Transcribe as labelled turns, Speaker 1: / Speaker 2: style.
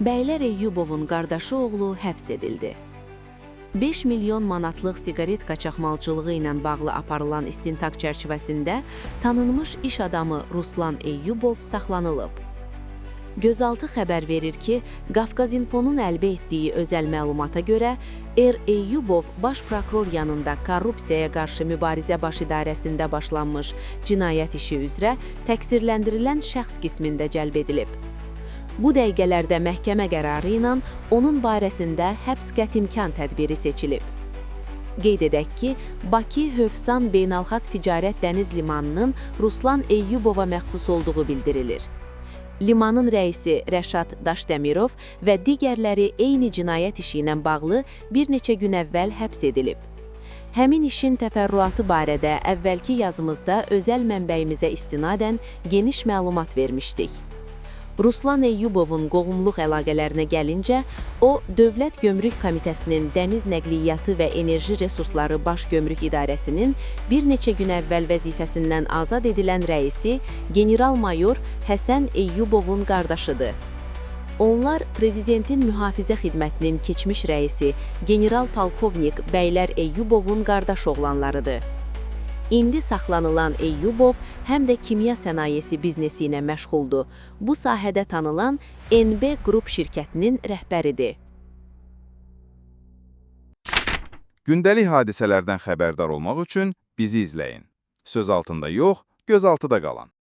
Speaker 1: Bəylər Eyyubovun qardaşı oğlu həbs edildi. 5 milyon manatlıq siqaret qaçaqmalçılığı ilə bağlı aparılan istintaq çərçivəsində tanınmış iş adamı Ruslan Eyyubov saxlanılıb. Gözaltı xəbər verir ki, Qafqazinfonun əldə etdiyi özəl məlumata görə R. Eyyubov baş prokuror yanında Korrupsiyaya qarşı mübarizə baş idarəsində başlanmış cinayət işi üzrə təqsirləndirilən şəxs qismində cəlb edilib. Bu dəqiqələrdə məhkəmə qərarı ilə onun barəsində həbs qətimkan tədbiri seçilib. Qeyd edək ki, Bakı Hövsan Beynəlxalq Ticarət Dəniz Limanının Ruslan Eyyubova məxsus olduğu bildirilir. Limanın rəisi Rəşad Daşdəmirov və digərləri eyni cinayət işi ilə bağlı bir neçə gün əvvəl həbs edilib. Həmin işin təfərrüatı barədə əvvəlki yazımızda özəl mənbəyimizə istinadən geniş məlumat vermişdik. Ruslan Eyyubovun qohumluq əlaqələrinə gəlincə, o, Dövlət Gömrük Komitəsinin Dəniz Nəqliyyatı və Enerji Resursları Baş Gömrük İdarəsinin bir neçə gün əvvəl vəzifəsindən azad edilən rəisi general-mayor Həsən Eyyubovun qardaşıdır. Onlar prezidentin mühafizə xidmətinin keçmiş rəisi general-polkovnik Bəylər Eyyubovun qardaş oğlanlarıdır. İndi saxlanılan Eyyubov həm də kimya sənayesi biznesi ilə məşğuldur. Bu sahədə tanınan NB Qrup şirkətinin rəhbəridir.
Speaker 2: Gündəlik hadisələrdən xəbərdar olmaq üçün bizi izləyin. Söz altında yox, göz altıda qalan.